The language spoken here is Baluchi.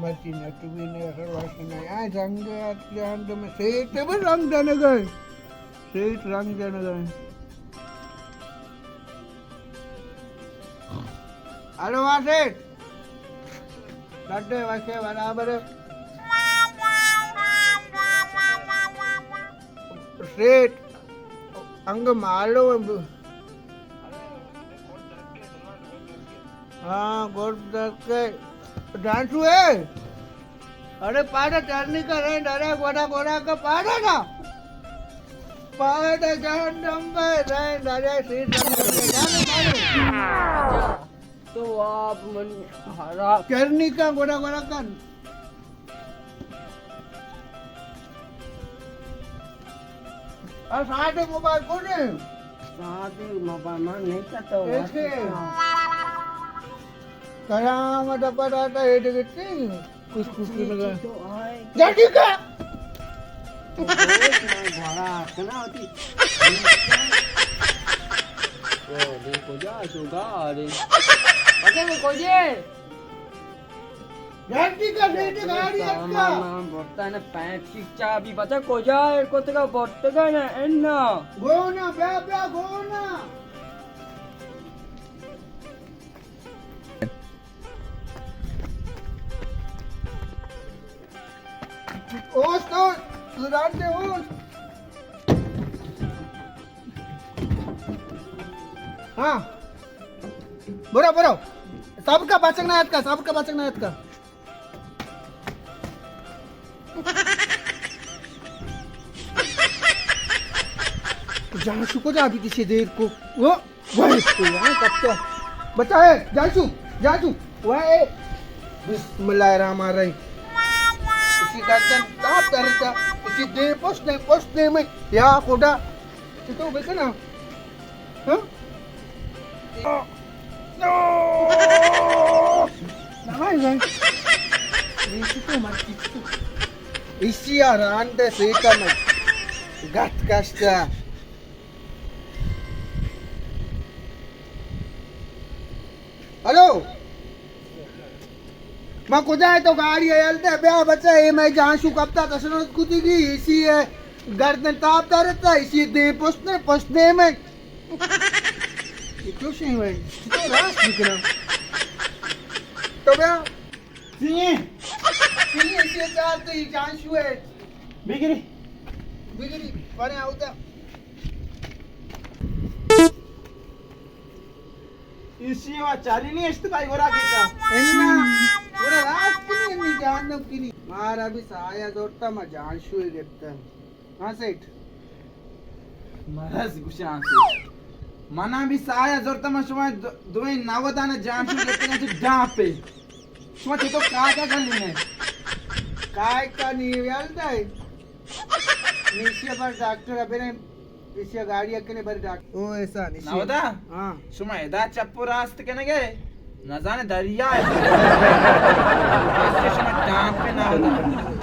مرچی نہ تو بھی نے اثر واش نہ آئے، رنگ ات جان تو میں سیٹ تے بس رنگ دنگا۔ سیٹ رنگ دنگا۔ الو، ہاں سیٹ۔ ڈڈے وشے برابر۔ سیٹ انگ مالو۔ ہاں، گڈ درکے۔ جانشو ہے۔ ارے پاڑا چرنی کا رین ڈرے گوڑا گوڑا کا پاڑا نا۔ پاڑا جان ڈمبے رین ڈرے سیٹ۔ تو آپ من ہرا۔ چرنی کا گوڑا گوڑا کن۔ آ ساعت موبائل کون ہے؟ ساعت موبائل من نہیں کرتا ہوں۔ ایسے۔ قیامت پر آتا ہے، ڈگتی۔ کچھ کچھ نہیں لگا۔ جلدی کا۔ بڑا کنا ہوتی۔ او، دیکھو جا، سوگا، ارے۔ بچے میں کجے؟ گھنٹی کا سیٹ گاڑی اٹکا۔ سامان برتا نے پینٹ کی چابی بچا کجا ہے؟ کتگا برتگا نے انا۔ گونا، بیا، بیا، گونا۔ اوست، اوست، سدھار دے، اوست۔ ہاں۔ برو، برو۔ سب کا بچک نہ اتکا، سب کا بچک نہ اتکا۔ جانشو کجا بیتی چی دیر کو؟ وہ، وہ، یہاں کپتا۔ بچا ہے، جانشو، جانشو۔ وہ، بسم اللہ الرحمن الرحیم۔ اسی گردن تاپ درتا، اسی دے پشت دے، پشت دے میں۔ یا خدا۔ چطور بکناں؟ ہاں؟ نہ بھائی بھائی۔ یہ چطور مرتی چطور؟ اسی آ ران دے سیتا میں۔ گت کشتا۔ ہلو۔ ما کجا ہے تو گاڑی ہے، یل دے بیا بچا، اے میں جانشو کپتا تشنت کتی گی، اسی ہے گردن تاپ دارتا، اسی دے پشت نے، پشت دے میں۔ یہ کیوں شے ہوئے؟ تو راست بکنا۔ تو بیا۔ سی ہیں۔ سی ہیں، اسی چار تو یہ جانشو ہے۔ بگری۔ بگری، پرے آوتا۔ ایشی وا چاری نہیں اشت بھائی گورا کیتا۔ انا، گورا راست کنی، انی جہنم کنی۔ مارا بھی سایہ زورتا، ما جانشو گپتا۔ ہاں سیٹھ۔ مرض گوشان سیٹھ۔ منا بھی سایہ زورتا، ما شما دو-، دوئیں نودانا جانشو گپتا، تو ڈاپے۔ شما چطور کاکا گلی نے؟ کاکا نیویل دے۔ نیشی بر ڈاکٹر ابرے، ایشی گاڑی اکنے بر ڈاکٹر۔ او احسان، ایشی۔ نودا؟ ہاں۔ شما ادا چپ و راست کنگے؟ نزانے دریا ہے۔ ایشی شما ٹانپ پہ نودا۔